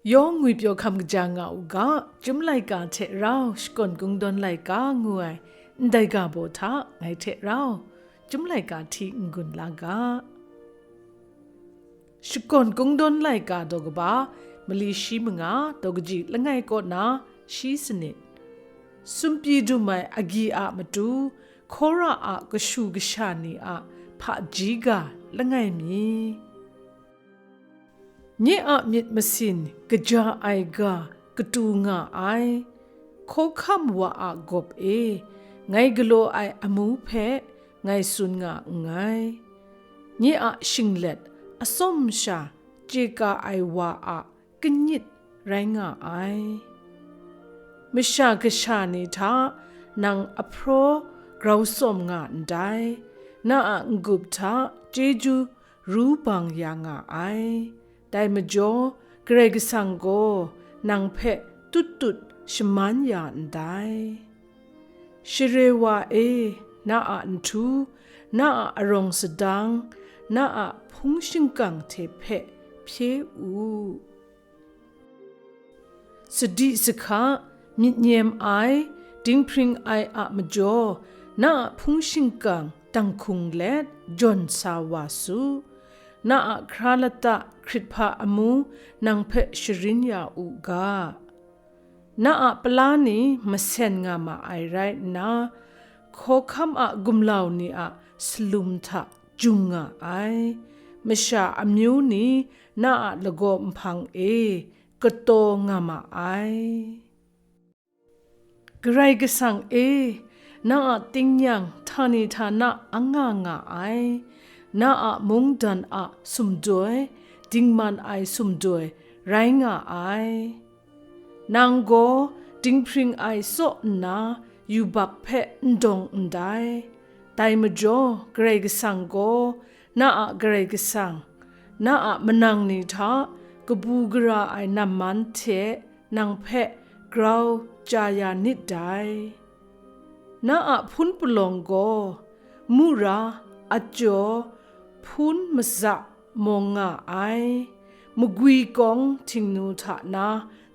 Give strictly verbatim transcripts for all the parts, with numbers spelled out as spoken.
Yawng ngwipyaw hkam kaja nga u ga, Chyum laika hte rau Shakawn Kungdawn laika ngu ai ndai ga baw hta ngai hte rau Chyum laika hti n-gun la ga. Shakawn Kungdawn laika daw kaba, mali shi manga, daw kaji langai kaw na shi sanit. Sumpyi dum ai agyi a matu, Kora a kashu kasha ni a hpaji ga langai mi. Nye a myit masin kaja ai ga katu nga ai, hkawhkam wa a gawp e, ngai galaw ai amu hpe ngai tsun nga nngai. Nye a shinglet atsawm sha chye ka ai wa a kanyit rai nga ai. Masha kasha ni hta nang ahpraw grau tsawm nga ndai, na a n-gup hta chyeju ru bang ya nga ai. Dai majaw, Karai Kasang gaw nang hpe tut tut shaman ya ndai. Share wa e, na a nhtu, na a arawng sadang, na a hpung shingkang hte hpe hpye u. Sadi sahka, myit nyem ai, dinghpring ai a majaw, na a hpung shingkang dang hkung let jawn sa wa su. Na a hkra lata hkrit hpa amu nang hpe sharin ya u ga. Na a pala ni masen nga ma ai rai nna, hkawhkam a gumlau ni a salum hta jung nga ai. Masha amyu ni na a lagaw nhpang e kataw nga ma ai. Karai Kasang e, na a tingnyang htani htana anga nga ai, na a mungdan a sumdoi, dingman ai sumdoi rai nga ai. Nang gaw dinghpring ai tsaw nna yubak hpe n dawng ndai. Dai majaw, Karai Kasang gaw na a Karai Kasang, na a manang ni hta kabu gara ai namman hte nang hpe grau chya ya nit dai. Na a hpun palawng gaw mura, ajaw, hpun maza mawng nga ai, magwi kawng htingnu hta na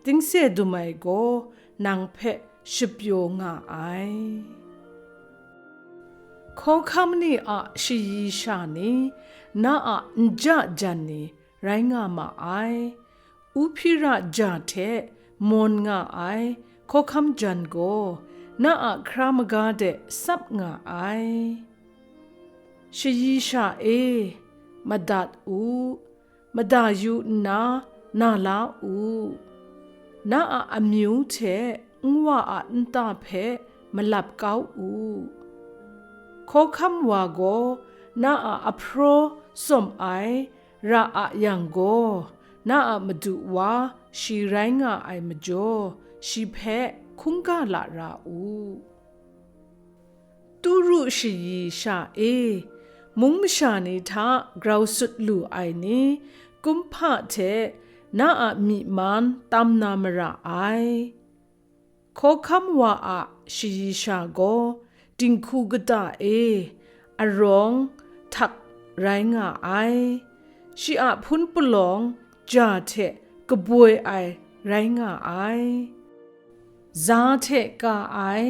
tingse dum ai gaw nang hpe shapyaw nga ai. Hkawhkam ni a shayi sha ni, na a nja jan ni rai nga ma ai. Uphira ja hte mawn nga ai hkawhkam jan gaw na a hkra maga de tsap nga ai. Shayi sha e, madat u, mada yu nna na la u. Na a amyu hte nwa a nta hpe malap kau u. Hkawhkam wa gaw na a ahpraw tsawm ai ra a yang gaw, na a madu wa shi rai nga ai majaw, shi hpe hkungga lara u. Turu shayi sha e, mung masha ni hta grau sut lu ai ni, kumhpa hte na a myi man tam na mara ai. Hkawhkam wa a shayi sha gaw dinghku kata e arawng htak rai nga ai. Shi a hpun palawng ja hte kaboi ai rai nga ai. Za hte ka ai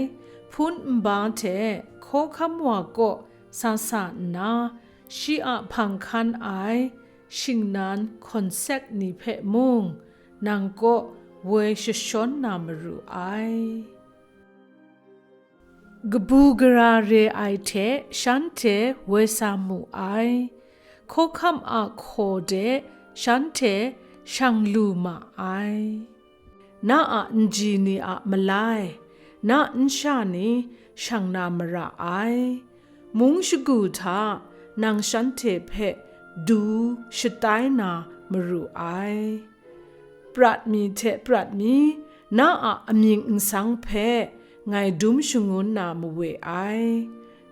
hpun nba hte hkawhkam wa kaw sa sa nna, shi a hpang hkan ai shingnan hkawn sek ni hpe mung, nang kaw woi jashawn na maru ai. Kabu gara re ai hte shanhte woi sa mu ai, hkawhkam a hkaw de shanhte shang lu ma ai. Na a nji ni a malai, na nsha ni shang na mara ai. Mung shagu hta nang shanhte hpe du shatai na maru ai. Prat mi hte prat mi, na a amying nsang hpe ngai dum shangun na mawe ai.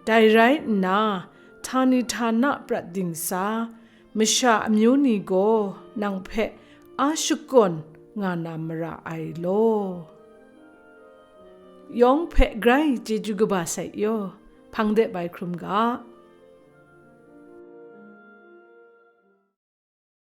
Dai rai nna, htani htana prat dingsa, masha amyu ni gaw nang hpe a shakawn nga na mara ai law. Yawng hpe grai chyeju kaba sai yaw, hpang de bai hkrum ga.